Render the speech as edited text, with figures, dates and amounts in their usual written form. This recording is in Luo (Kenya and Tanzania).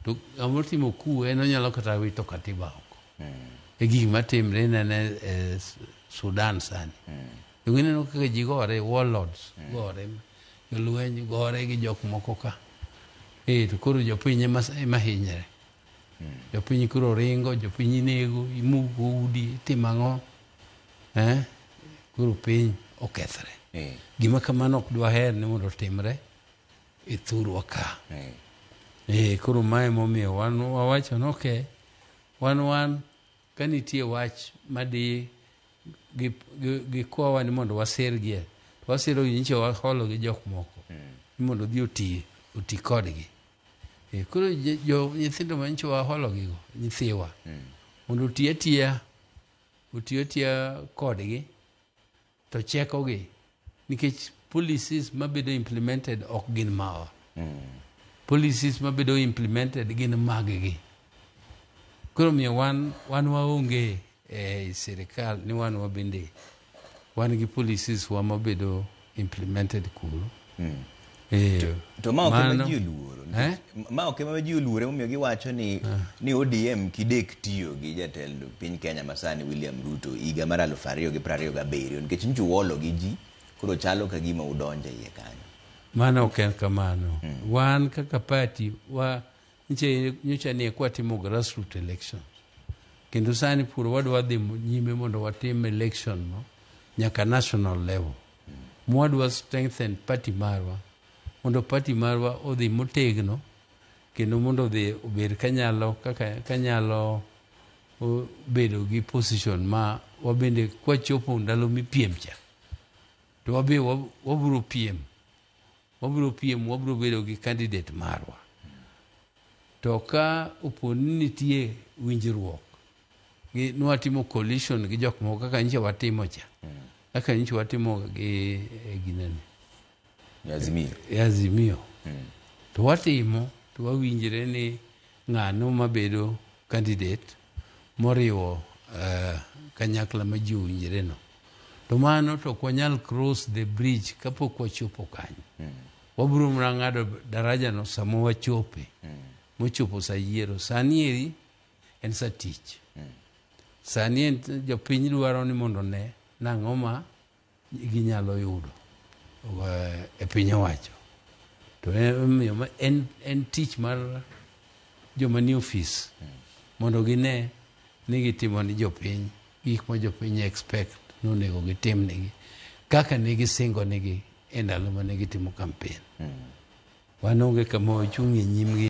To ng'ama otimo coup en onyalo kata wito katiba oko. E gik matimre inene e Sudan sani. Donge ineno kaka ji gore, warlords gore, jolweny gore gi jok moko ka. Eh, to koro jopiny ema hinyre. Jopiny koro ringo, jopiny inego, imuko udi, itimo ang'o? Eh? Koro piny okethre. Gima kamano ok dwaher ni mondo otimre e thurwa ka. Eh, koro mae momiyo wan wawacho ni okay, wan ka nitie wach madi gikwawa ni mondo wasirgie, to wasirogi nyicha waholo gi jok moko ni mondo odhi oti kodgi. Eh, koro jo nyithindo ma nyicha waholo gigo, nyithiwa, mondo oti atiya, oti atiya kodgi to chekogi nikech policies mabedo implemented ok gin mawa. Policies mabedo implemented gin mag-gi. Koro miyo wan waonge e sirikal ni wan wabende wan gi policies wa mabedo implemented kuro. Eh, To ma ok ema ji oluoro. Eh? Ma ok ema ji oluoro emomiyo giwacho ni ODM kidek tiyo gi jatend piny Kenya masani William Ruto higa mar 2027 nikech nyocha uolo gi ji koro chalo ka gima udonjo e iye kanyo. Mano ok en kamano. Wan kaka party wa nyocha ni kwatimo grassroots elections. Kendo sani pur wadwa dhi nyime mondo watim election no nyaka national level. Mwadwa strengthen party marwa mondo party marwa odhi motegno kendo mondo odhi obed kanyalo kaka kanyalo bedo gi position ma wabende kwachopo ndalo mipiem cha to wabe wabiro piem, wabiro bedo gi candidate marwa. To ka opo ni nitie winjruok gi nwatimo coalition gi jok moko kaka nyicha watimo cha, kaka nyicha watimo gi ginene Azimio. E Azimio. To watimo to wawinjre ni ng'ano mabedo candidate moriwo kanyakla ma ji owinjre no. To mano to ok wanyal cross the bridge kapok wachopo kanyo. Wabiro mana ng'ado daraja no sama wachope. Mochopo sa yiero. Sani eri en sa tich. Sani en jopiny dwaro ni mondo ne nang'o ma ginyalo yudo e piny owacho. To emomiyo en tich mar joma nie ofis mondo gine ni gitimo ni jopiny gik ma jopiny expect ni onego gitim negi kaka ne gisingo negi e ndalo mane gitimo campaign. Wan onge kama wachung' e nyimgi.